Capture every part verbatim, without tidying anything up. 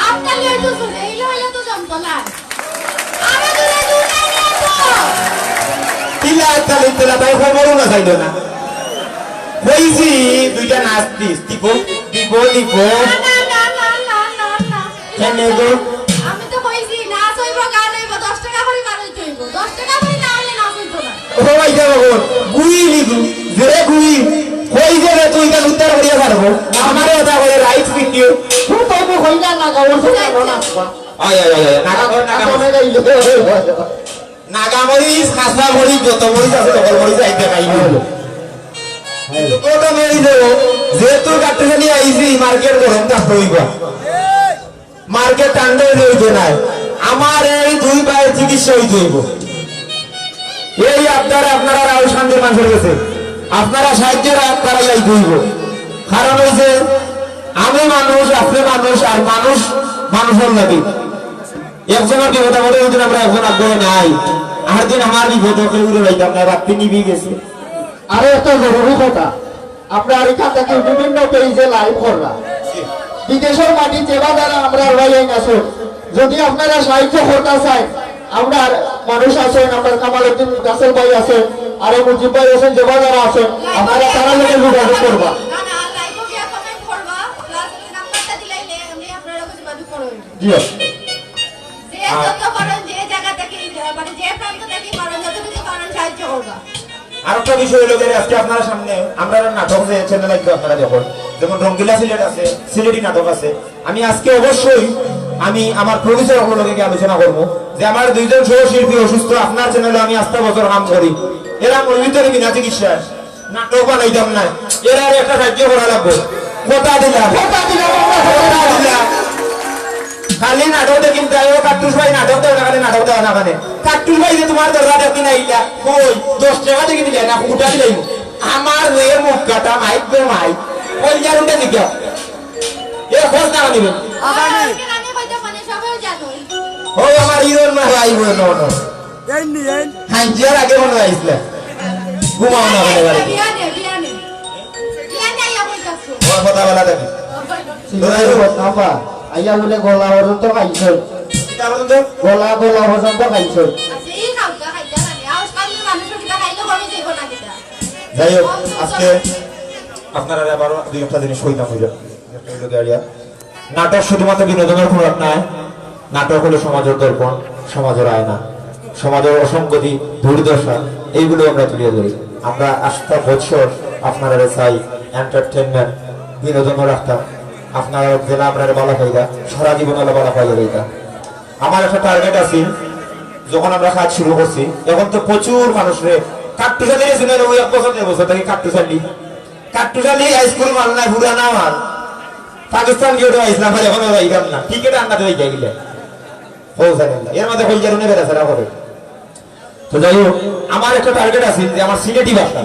আজকাল হয়তো শুনে, এই হইলে তো জমতো না। আরো জোরে জোরে নিয়ে তো। তিলা তালি তিলা ভাই খবরও না চাইল না। কইছি দুইটা নাচ দিস, দিব, দিব, দিব। না, না, না। কেনে গো? আমি তো কইছি, নাচ হইব, গান হইব, দশ টাকা করে বার হইতে হইব। দশ টাকা করে না হইলে নাচ হইতো না। ও ভাই, যাবো গো। গুই নিবু, যে গুই। কই যে রে তুই তার উদ্ধার করিয়া পারবো। আমারে ওটা করে রাইট ভিডিও। তুই তো আমি কই না, না গাওয়ার সময় না, না। আয়, আয়, আয়, আয়, নাগা, নাগা। নাগা মরিচ, কাঁচা মরিচ, যত মরিচ আছে, সকল মরিচ আইতে খাই। কথা মেরে দেবো, যেহেতু কাটতে জানি আইছি, মার্কেট গরম থাকতে হইবা। মার্কেট ঠান্ডা হইলে হইতো নাই। আমার এই দুই ভাইয়ের চিকিৎসা হইতে হইব। এই আপনারা, আপনারা রাহুল শান্তির মানুষের গেছে, আপনারা সাহায্যের হাত বাড়াইয়া দিতে হইব। কারণ হইছে, আমি মানুষ, আপনি মানুষ, আর মানুষ মানুষের লাগে। একজনের বিপদ আপদে যদি আমরা একজন আগ্রহ নাই, আর দিন আমার বিপদ কেউ উড়ে পাইতাম না, রাত্রি নিবি গেছে। আরো একটা জরুরি কথা, আমরা আর এখান থেকে বিভিন্ন পেজে লাইভ করলাম। বিদেশের মাটি যেবা যারা আমরা ভাই আইন আছেন, যদি আপনারা সাহায্য করতে চান, আমরা মানুষ আছেন, আমরা কামালউদ্দিন রাসেল ভাই আছেন, আরো মুজিব ভাই আছেন, যেবা যারা আছেন, আপনারা তারা লোকে যোগাযোগ করবা। না, না, আর লাইভও গিয়া কমেন্ট করবা, প্লাস এই নাম্বারটা দিলাইলে আমি আপনারা কাছে যোগাযোগ করে হইব। জি। যে যত পারেন, যে জায়গা থেকে, মানে যে প্রান্ত থেকে পারেন, যতটুকু পারেন সাহায্য করবা। আর একটা বিষয় হলো যে আজকে আপনারা সামনে আমরা নাটক যে চ্যানেল আছে আপনারা দেখুন, যেমন রঙ্গিলা সিলেট আছে, সিলেটি নাটক আছে। আমি আজকে অবশ্যই আমি আমার প্রডিউসার অকলর লগে গিয়া আলোচনা করব যে আমার দুইজন সহশিল্পী অসুস্থ, আপনার চ্যানেলে আমি আস্তা বছর কাম করি, এরা মরবি তো বিনা চিকিৎসায়। নাটক বানাইতাম না, এরারে একটা সাহায্য করা লাগবো। কথা দিলাম, কথা দিলাম, আমরা কথা দিলাম। খালি নাটক দেখিম তাই, ও কাট্টুস ভাই নাটক দেও না, খালি নাটক দেও না, খালি কাট্টুস ভাই যে তোমার দরজা দেখি না ইলা, কই দশ টাকা দেখি দিলে না, উঠা দিলাই। আমার রে মুখ কাটা মাইক গো মাইক, কই যার উঠে দিকে। এ খোঁজ না নিবে। আগামী। আজকে রাতে কইতে পারে, সবাই জানো। ও আমার ইরন মা ভাই বোন, নো, নো। এই নি, এই। হাঞ্জিয়ার আগে মনে হয় আইসলে। ঘুমাও না, মনে হয়। বিয়ানে, বিয়ানে। বিয়ানে আইয়া বইতাছো। ও কথা বলা দেখি। তোরা এই কথা বা, আইয়া বলে গলা পর্যন্ত খাইছইন। কিতা পর্যন্ত? গলা, গলা পর্যন্ত খাইছইন। আচ্ছা, এই খাওয়া খাইতে লাগে। আউস কামে মানুষের কিতা খাইলে বড় যাইব না কিতা? যাই হোক, আজকে আপনারা আবারও দুই একটা জিনিস কইতাম হইল। নাটক শুধুমাত্র বিনোদনের খোরাক নয়, নাটক হলো সমাজের দর্পণ, সমাজের আয়না, সমাজের অসঙ্গতি, দুর্দশা, এইগুলো আমরা তুলে ধরি। আমরা আস্তা বছর আপনারা চাই এন্টারটেইনমেন্ট, বিনোদনও রাখতাম। আপনারা যেন আপনারা ভালো পাইরা, সারা জীবন হলো ভালো পাইয়া রইতাম। আমার একটা টার্গেট আছে, যখন আমরা কাজ শুরু করছি, এখন তো প্রচুর মানুষ রে কাট্টুশালি রে শুনে ওই এক বছর দেড় বছর থেকে কাট্টুশালি, কাট্টুশালি হাই স্কুল মাল নাই, পুরানা মাল। পাকিস্তান গিয়ে তো ইসলাম আর এখনো যাইতাম না, টিকিট আনতে যাই গেলে। ও জানেন না, এর মধ্যে হইজার উনি বেড়াছেড়া করে। তো যাই হোক, আমার একটা টার্গেট আছে যে আমার সিলেটি ভাষা,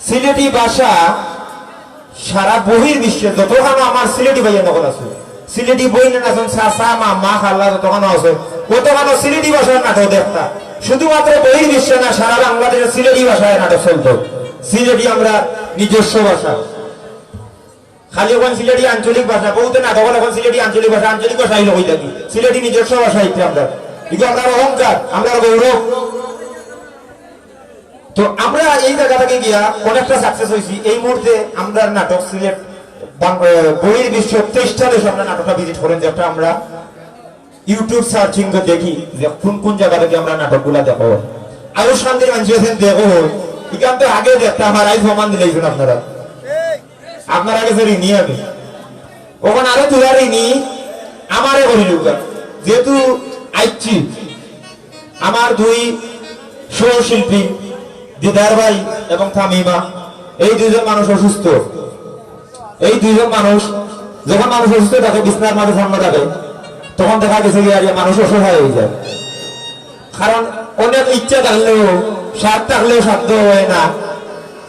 সিলেটি ভাষা সারা বহির বিশ্বে যতখানো আমার সিলেটি ভাইয়া নকল আছে, সিলেটি বইন আছেন, চাচা, মামা, খালা যতখানো আছে, কতখানো সিলেটি ভাষার নাটক দেখতা। শুধুমাত্র বহির বিশ্বে না, সারা বাংলাদেশে সিলেটি ভাষায় নাটক চলতো। সিলেটি আমরা নিজস্ব ভাষা। খালি এখন সিলেটি আঞ্চলিক ভাষা, বহুতে নাটক এখন সিলেটি আঞ্চলিক ভাষা, আঞ্চলিক ভাষা হইল কই থাকি। সিলেটি নিজস্ব ভাষা হইতে আমরা। কিন্তু আমরা অহংকার, আমরা গৌরব। তো আমরা এই জায়গা থেকে গিয়া অনেকটা সাকসেস হইছি। এই মুহূর্তে আমরা নাটক সিলেট বাং-, আহ, বহির বিশ্ব তেইশটা দেশে আমরা নাটকটা ভিজিট করেন, যেটা আমরা YouTube সার্চিং করে দেখি যে কোন কোন জায়গা থেকে আমরা নাটকগুলা দেখো। আরো শান্তির মানুষ আছেন দেখো, এখান তো আগে দেখতাম আর আইজ প্রমাণ দিলাইছেন আপনারা। আপনারা গেছে ঋণী আমি। ওখানে আরো তুলা ঋণী আমারে করিল, যেহেতু আইছি। আমার দুই সহশিল্পী দিদার ভাই এবং তামিমা, এই দুইজন মানুষ অসুস্থ। এই দুইজন মানুষ, যখন মানুষ অসুস্থ থাকে, বিছনার মাঝে সামনে থাকে, তখন দেখা গেছে কি আর মানুষ অসহায় হয়ে যায়। কারণ অনেক ইচ্ছা থাকলেও, সাধ্য থাকলেও সাধ্য হয় না।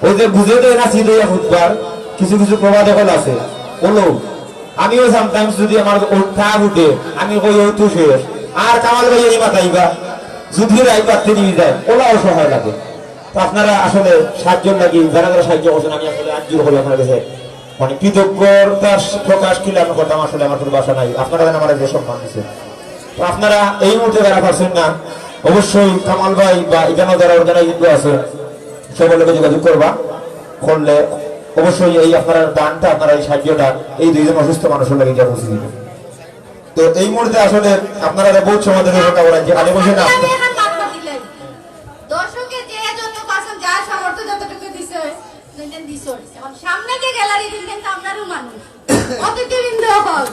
ওই যে বুঝে দেয় না সিধে ফুটবার কিছু কিছু প্রবাদ অকল আছে। বলো, আমিও sometimes যদি আমার ওর ঠা উঠে, আমি কই, "ও তো শেষ।" আর কামাল ভাই এই মাথাইবা, যদি রায় পাততে নিয়ে যায়, ওলা অসহায় লাগে। তো আপনারা আসলে সাহায্যর লাগি যারা যারা সাহায্য করছেন, আমি আসলে আঞ্জুর হলে আপনার কাছে মানে কৃতজ্ঞতা প্রকাশ কিলা আমি করতাম, আসলে আমার কোনো ভাষা নাই। আপনারা যেন আমার যে সম্মান দিচ্ছেন, তো আপনারা এই মুহূর্তে যারা পারছেন না, অবশ্যই কামাল ভাই বা এখানে যারা অর্গানাইজিং আছে, সবার লগে যোগাযোগ করবা, করলে অবশ্যই এই আপনারা দানটা, আপনারা এই সাহায্যটা এই দুইজন অসুস্থ মানুষের লগে গিয়ে পৌঁছে দিবে। তো এই মুহূর্তে আসলে আপনারা যে বহুত সময় ধরে কথা বলেন যে আলী হোসেন আপনি দর্শকে যে যত পারছেন, যার সামর্থ্য যতটুকু দিছে, দিলেন দিছে। এখন সামনে যে গ্যালারি দিলেন তো আপনারও মানুষ। অতিথিবৃন্দ হল,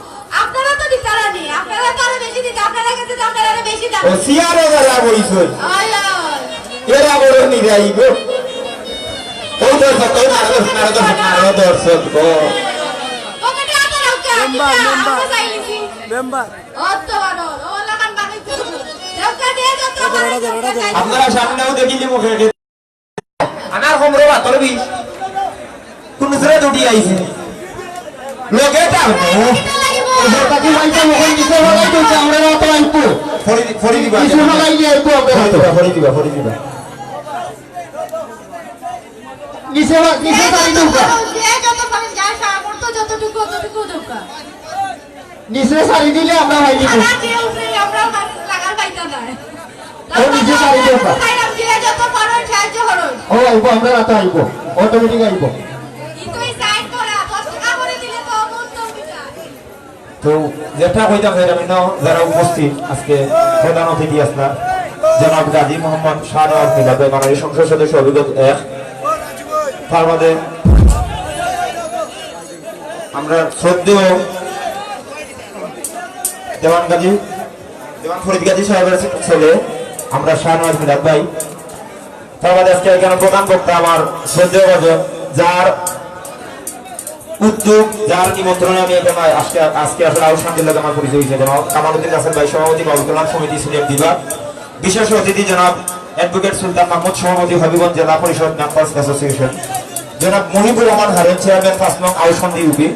আপনারা তো দিতারা নি, আপনারা তো আরো বেশি দিতে, আপনারা গেছে তো আপনারা আরো বেশি দাম। ও সিয়ারে যারা বইছে। ওই, ওই। এরা বড় নিরাই গো। ওই দর্শক, ওই মারো দর্শক, মারো দর্শক, মারো দর্শক গো। পকেটে হাতে রাখো, মেম্বার, মেম্বার। আমরা চাইছি। মেম্বার। অত বড়, ও লাখান বানাইছো। দেবতা দিয়ে যত আপনারা সামনেও দেখিলি মুখে আমার কমরো বাতর বিষ। কোন জোরে দুটি আইছে। লগে তার মুখ। ওটা কি ভাইটা মুখে নিচে ফেলাই তো আমরা না তো আইবো। ফরি, ফরি দিবা। নিচে ফেলাই দিয়ে আইবো আমরা। ফরি দিবা, ফরি দিবা, ফরি দিবা। নিচে ফে-, নিচে ফেলাই দিবা। যে যত পারেন, যার সামর্থ্য যতটুকু, ততটুকু দরকার। নিচে সারি দিলে আমরা ভাই দিব। সারা যে উপরে আমরা লাগার পাইতা না। ও নিচে সারি দেবো। চাইলাম যে যত পারো সাহায্য করো। ও আইবো, আমরা রাতে আইবো, অটোমেটিক আইবো। কিন্তু এই সাইড করা, দশ টাকা করে দিলে তো মন তো উঠে। তো যেটা কইতাম চাইলাম, ইনো যারা উপস্থিত আজকে প্রধান অতিথি আসলা, জনাব গাজী মোহাম্মদ শাহনওয়াজ মিলাদ ভাই, মাননীয় সংসদ সদস্য অভিজ্ঞ এক, তার বাদে আমরা শ্রদ্ধেয় দেওয়ান গাজী, দেওয়ান ফরিদ গাজী সাহেবের ছেলে, আমরা শাহনওয়াজ মিলাদ ভাই। তার বাদে আজকে এখানে প্রধান বক্তা আমার শ্রদ্ধেয় ভাজন, যার উদ্যোগ, যার নিমন্ত্রণে আমি এখানে আজকে, আজকে আসলে আউশ শান্তির লগে আমার পরিচয় হয়েছে। জনাব কামালউদ্দিন রাসেল ভাই, সভাপতি বাউল কল্যাণ সমিতি সিলেট বিভাগ, বিশেষ অতিথি জনাব অ্যাডভোকেট সুলতান মাহমুদ, সভাপতি হবিগঞ্জ জেলা পরিষদ মেম্বার্স অ্যাসোসিয়েশন, জনাব মহিবুর রহমান হারুন, চেয়ারম্যান পাঁচ নং আউশকান্দি ইউপি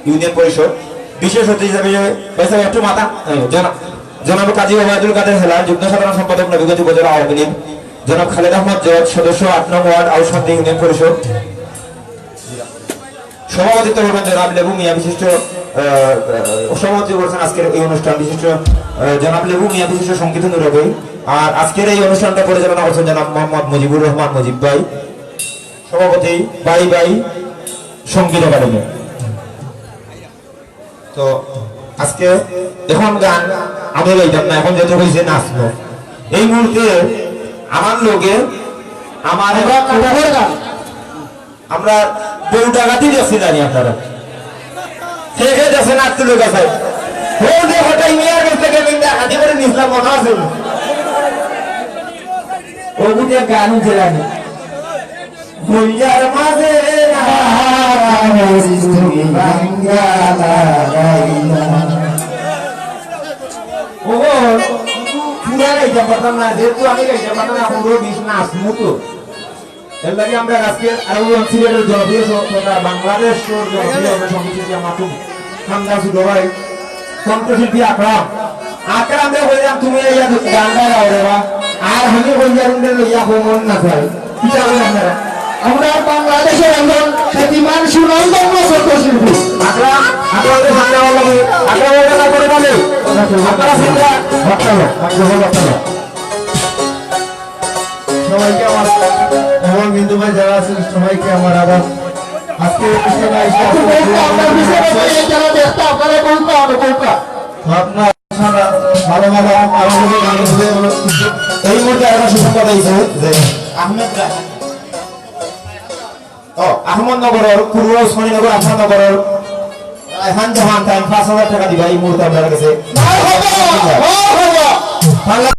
ইউনিয়ন পরিষদ, বিশেষ অতিথি হিসেবে ভাই সাহেব একটু মাথা, হ্যাঁ, জনাব, জনাব কাজী ওবায়দুল কাদের হেলাল, যুগ্ম সাধারণ সম্পাদক নবীগঞ্জ উপজেলা আওয়ামী লীগ, জনাব খালেদ আহমদ জজ, সদস্য আট নং ওয়ার্ড আউশকান্দি ইউনিয়ন পরিষদ, সভাপতিত্ব করবেন জনাব লেবু মিয়া বিশিষ্ট, আহ, আহ, সভাপতি করছেন আজকের এই অনুষ্ঠান বিশিষ্ট, আহ, জনাব লেবু মিয়া বিশিষ্ট সংগীত অনুরাগী। আর আজকের এই অনুষ্ঠানটা পরিচালনা করছেন জনাব মোহাম্মদ মুজিবুর রহমান মুজিব ভাই, সভাপতি বাই বাই সঙ্গীত একাডেমি। তো আজকে এখন গান আমি গাইতাম না, এখন যেহেতু হয়েছে নাচবো। এই মুহূর্তে আমার লগে আমার আমরা কাটাঘর গান। আমরা বউ ডাকাতি দেখছি জানি আপনারা। কে কে দেখছেন আত্মীয় লোক আছে? বউ যে হঠাৎ মিয়ার কাছ থেকে আমি ডাকাতি করে নিছিলাম, মনে আছে? ও বুঝে গান উঠে জানি। বইয়ার মাঝে না তুমি বাঙ্গালা গাইলা। ও, পুরা গাইতে পারতাম না, যেহেতু আমি গাইতে পারতাম না, পুরো বিশ নাচ মুতো। এর লাগি আমরা আজকে আরো সিলেটের জনপ্রিয় স-, তথা বাংলাদেশ জনপ্রিয় আমরা সঙ্গীত শিল্পী আমার খুব খান্দা ছোট ভাই, কণ্ঠশিল্পী আকরাম। আকরাম রে বললাম, "তুমি এই গানটা গাও রে বা।" আর আমি বললাম, "রে লইয়া হো মন না চাই।" কিতা বলেন আপনারা? আমরা বাংলাদেশের একজন খ্যাতিমান সুনামধন্য কণ্ঠশিল্পী। আকরাম, আকরাম রে সামনে আমার লগে, আকরাম ওটা না করে বলে। আপনারা চিন্তা, আপনারা, আপনারা, আপনারা। সবাইকে আমার এবং হিন্দু ভাই যারা আছেন সবাইকে আমার আবার আজকে এই অনুষ্ঠানে এসে একটু বলতে আপনার পিছনে বলতে এই যারা দেখতে আপনারা বলতে হবে, বলতে। আপনার সারা ভালো ভালো আমাদের এই মুহূর্তে আরেকটা সুসংবাদ আইছে যে আহমেদ রায়হান, ও, আহমদনগরের পূর্ব ওসমানীনগর আহমদনগরের রায়হান জাহান তাই পাঁচ হাজার টাকা দিবা এই মুহূর্তে আপনার কাছে। মারহাবা, মারহাবা।